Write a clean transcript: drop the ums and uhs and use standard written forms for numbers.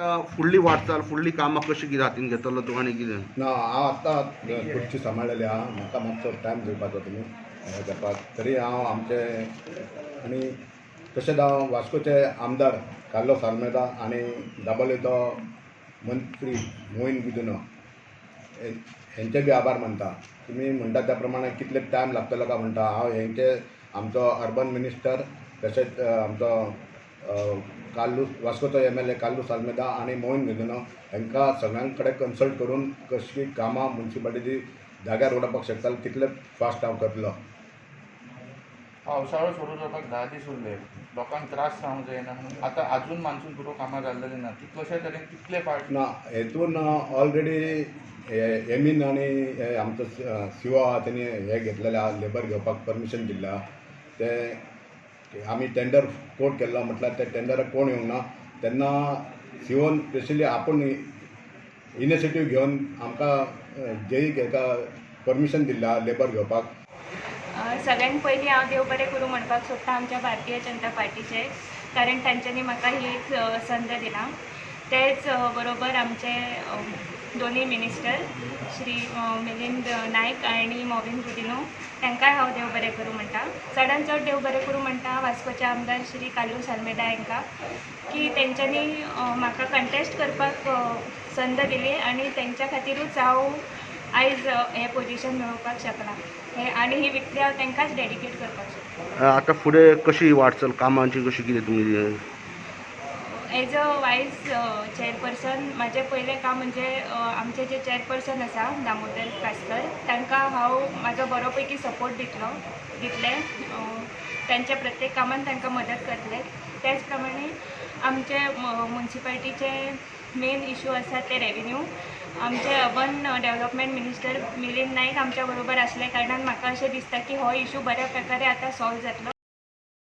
आतां फुडली वाटचाल, फुडली कामां कशी कितें हातीन घेतलो तूं आनी कितें? ना, हांव आत्तां खुर्ची सांबाळलेली आहा. म्हाका मातसो टायम दिवपाचो तुमी हें करपाक. तरी हांव आमचे आनी तशेंच हांव वास्कोचे आमदार कार्लोस आल्मेदा आनी दाबोलेचो मंत्री मोहीन गुदिन्हो हेंचे बी आभार मानता. तुमी म्हणटा त्या प्रमाणे कितले टायम लागतलो काय म्हणटा, हांव हेंचे आमचो अर्बन मिनिस्टर तशेंच आमचो कार्लूस वास्कोचो एमएलए कार्लूस आल्मेदा आनी मोहीन गुदिन्हो हांकां सगळ्यां कडेन कन्सल्ट करून कशी कामां मुन्सिपालिटी जाग्यार उडोवपाक शकता तितले फास्ट हांव करतलो. पावसाळो सुरू जावपाक 10 दीस उरले. लोकांक त्रास जावंक जायना म्हणून आतां अजून मान्सून पुरो कामां जाल्लेली ना. ती कशे तरेन, कितले फावट? ना, हेतून ऑलरेडी एमीन आनी हे आमचो सिओ आहा, तेणी हे घेतलेले आहा, लेबर घेवपाक परमिशन दिल्लें आहा. ते आमी टेंडर कोट केल्लो, म्हटल्यार ते टेंडराक कोण येवंक ना. तेन्ना सिओन स्पेशली आपूण इनिशिएटीव घेवन आमकां जेईक हेका परमिशन दिल्लें आहा लेबर घेवपाक. सगळ्यात पयलीं हांव देव बरें करूं म्हणपाक सोदता आमच्या भारतीय जनता पार्टीचे, कारण तांच्यांनी म्हाका ही एक संद दिला. तेच बरोबर आमचे दोनूय मिनिस्टर श्री मिलिंद नायक आनी मॉविन गुदिन्हो, तांकांय हांव देव बरें करूं म्हणटा. चडान चड देव बरें करूं म्हणटा वास्कोचे आमदार श्री कार्लूस आल्मेदा हांकां, की तेंच्यांनी म्हाका कंटेस्ट करपाक संद दिली आनी तेंच्या खातिरूच हांव आयज हें पोजिशन मेळोवपाक शकलां हें आनी ही विक्ट्री हांव तांकांच डेडिकेट करपाक सोदतां. आतां फुडें कशी वाटचाल कामांची, कशी कितें तुमी? एज अ वायस चेअरपर्सन म्हाजें पयलें काम म्हणजे आमचे जे चेअरपर्सन आसा दामोदर कासकर, तांकां हांव म्हाजो बरो पैकी सपोर्ट दितलें. तांच्या प्रत्येक कामान तांकां मदत करतलें. त्याच प्रमाणे आमचे मुन्सिपालिटीचे मेन इशू आसा ते रेवेन्यू. आमचे urban development minister Milind Naik आमच्या बरोबर आसल्या कारणान म्हाका अशें दिसता की हो इशू बऱ्या प्रकारे आतां सॉल्व जातलो.